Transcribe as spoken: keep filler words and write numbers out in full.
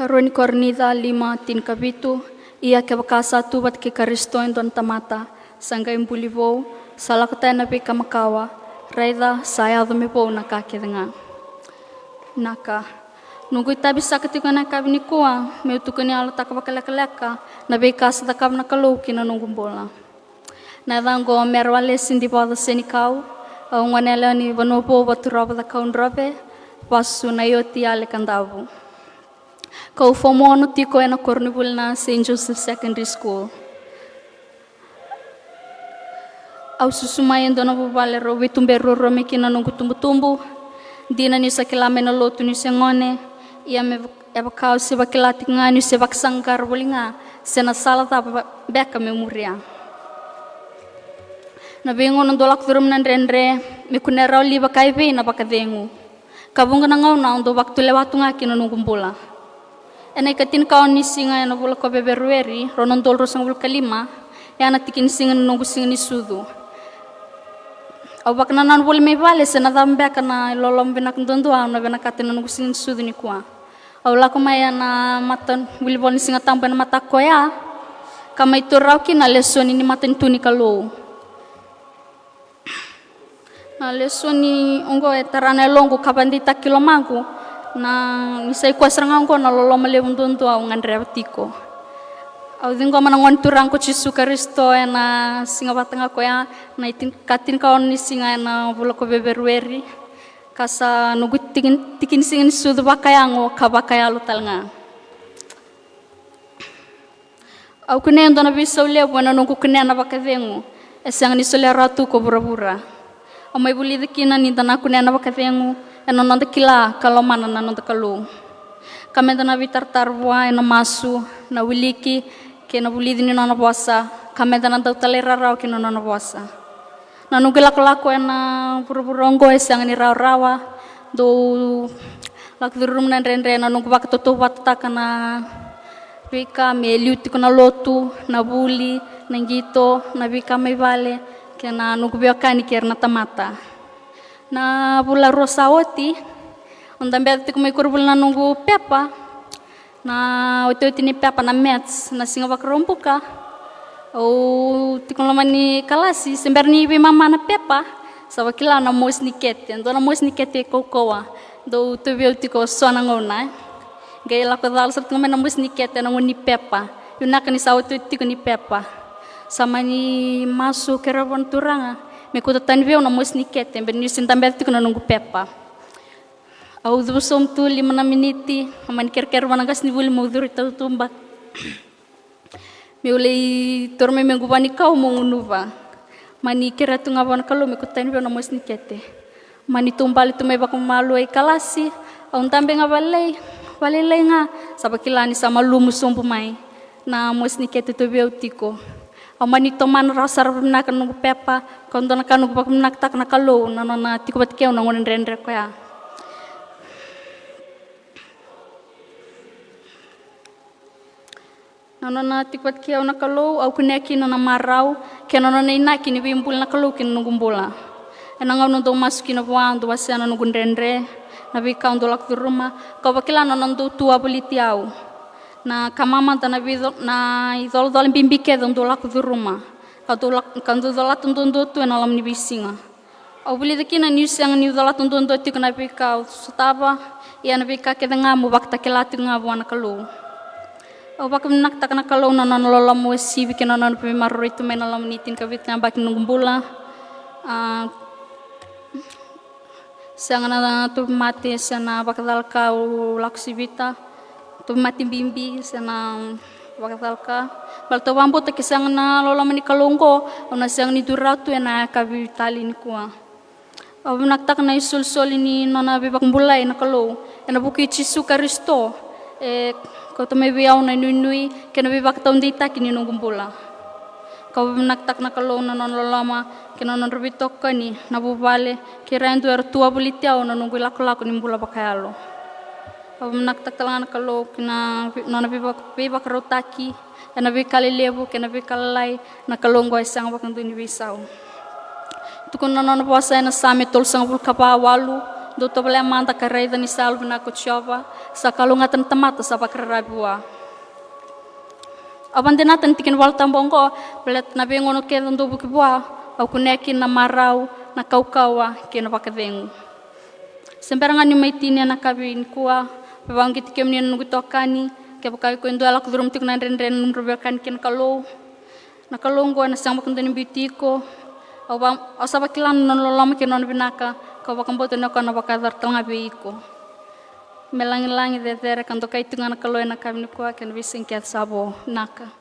Karua ni Korinica lima, tinikavitu. Ia kevaka sa tu vata kei Karisito e dua na tamata, sa qai buli vou, sa lako tani na veika makawa, raica sa yaco me vou na ka kece ga. Naka. Noqu itavi saka tiko ena yakavi nikua, meu tukuni yalotaka vakalekaleka na veika sa cakava na Kalou ki na noqu bula. Na yacaqu o Mera Walesi Divaoca Senikau, au gone yalewa ni Vanua Vou, Vaturova, Cakaudrove, vasu Naioti, Yale, Kadavu. Kau fomu ono tiko ena koronivuli na Saint Joseph Secondary School. Au susu mai e dua na vuvale rau veituberi ruarua mai kina na noqu tubutubu. Dina niu sa kila mai na lotu niu se gone, ia me e vaka au se vakila tiko ga niu se vakasaqara voli ga se na sala cava beka meu muria. Na veigauna dau lako curuma na dredre, me kunea rawa li vakaevei na vakacegu. Ka vuqa na gauna au dau vakatulewa tu ga ki na noqu bula. Ena ikatinikaono ni siga ena vula ko Feperueri, rua na udolu ruasagavulu ka lima, e a na tiki ni siga ni noqu siga ni sucu. Au vakanananu voli mai vale se na cava beka na iloloma vinaka duadua au na vinakata ena noqu siga ni sucu nikua. Au lako mai ena mata vuli vola ni Siga Tabu ena mataka koya, ka mai taura au kina na lesoni ni matanitu ni Kalou. Na lesoni oqo e tara na yaloqu ka vakadeitaka ki lomaqu na ni sa i koya sara ga oqo na loloma levu duadua au gadreva tiko. Au ciqoma na Gone Turaga ko Jisu Karisito ena siga vata ga koya, na itin-, ikatinikaono ni siga ena vula ko Feperueri, ka sa noqu tiki, tiki ni siga ni sucu vakayago ka vakayalo tale ga. Au kunea e dua na veisau levu ena noqu kunea na vakacegu e sega ni solia rawa tu ko vuravura. Au mai vulica kina ni da na kunea na vakacegu ena noda kila ka lomana na noda Kalou. Ka meda na veitaratara vua ena masu, na wiliki, kei na vulici ni nona vosa, ka meda na dau talairawarawa ki na nona vosa. Na noqu ilakolako ena vuravura oqo e sega ni rawarawa, dau lako curuma na dredre na noqu vakatautauvatataka na veika me liu tiko na lotu, na vuli, na qito, na veika mai vale, kei na noqu veiwekani kei ira na tamata. Na vula rua sa oti, au dabe tiko mai koronivuli na noqu pepa, na otioti ni pepa na Maths, na siga Vakaraubuka. Au tiko loma ni kalasi, se bera ni veimama na pepa, sa vakila na mosi ni kete, dua na mosi ni kete kaukauwa. Dau tauvi au tiko so na gauna, e. Qai lako cala sara tiko mai na mosi ni kete ena gauna ni pepa. Vinaka ni sa otioti tiko ni pepa. Sa mani masu, kerea vua na Turaga me kauta tani vei au na mosi ni kete, bera niu se dabe tiko na noqu pepa. Au cuva sobu tu lima na miniti, au mani kerekere vua na qasenivuli meu curu i tautuba. Meu lai taura mai mequ vua ni kau meu gunuva. Mani kerea tu ga vua na Kalou me kauta tani vei au na mosi ni kete. Mani taubale tu mai vakamalua i kalasi, au dabe ga vakalailai, vakalailai ga, sa vakila ni sa malumu sobu mai na mosi ni kete tauvi au tiko. Au mani tomana rawa sara vakavinaka na noqu pepa, ka dua na ka noqu vakavinakataka na Kalou na nona tiko vata kei au na gauna dredre koya. Na nona tiko vata kei au na Kalou, au kunea kina na marau kei na nona inaki ni veibuli na Kalou ki na noqu bula. Ena gauna dau masu kina vua, dau wasea na noqu dredre, na veika au dau lako curuma, kau vakila na nona dau tu wavoliti au. Na ka mamada na veico-, na icolacola bibi kece au dau lako curuma, ka dau lak-, ka dau colata duadua tu ena loma ni veisiga. Au vulica kina niu sega niu colata duadua tiko na veika au sotava, ia na veika kece ga meu vakatakila tiko ga vua na Kalou. Au vakavinakataka na Kalou na nona loloma uasivi kei na nona veimaroroi tu mai na loma ni tinikavitu na yabaki ni noqu bula. A, sega na tauvimate se na vakacalaka au lako sivita. Tauvimate bibi se na vakacalaka. Baleta au vakabauta ke sega na loloma ni Kalou oqo, au na sega ni duri rawa tu ena yakavi talei nikua. Au vinakataka na isolisoli ni nona veivakabulai na Kalou ena vuku i Jisu Karisito, e kauta mai vei au na inuinui kei na veivakataudeitaki ni noqu bula. Kau vinakataka na Kalou na nona loloma kei na nodra veitokani na vuvale kei ira yadua era tu wavoliti au na noqu ilakolako ni bula vakayalo. Au vinakataka tale ga na Kalou kei na vi-, nona veiva-, veivakarautaki ena veika lelevu kei na veika lalai. Na Kalou oqo e sega vakadua ni veisau. Tukuna na nona vosa ena Same tolusagavulu ka va, walu: Dou tovolea mada ka raica ni sa yalovinaka ko Jiova, sa kalougata na tamata sa vakararavi vua. Au vakadinata na tikina ni Vola Tabu oqo, baleta na veigauna kece au dau vuki vua, au kunea kina na marau, na kaukauwa kei na vakacegu. Se bera ga niu mai tinia na yakavi nikua, vakauqeti kemuni na noqu itokani, kevaka o iko e dua e lako curuma tiko na dredre ena nomudrau veiwekani kei na Kalou. Na Kalou oqo ena sega vakadua ni biuti iko. Au sa vakila na nona loloma kei na nona vinaka, kau vakabauta ni o koya ena vakayacora tale ga vei iko. Me lagilagi, cecere ka dokai tiko ga na Kalou ena yakavi nikua kei na veisiga kece sa vo. Vinaka.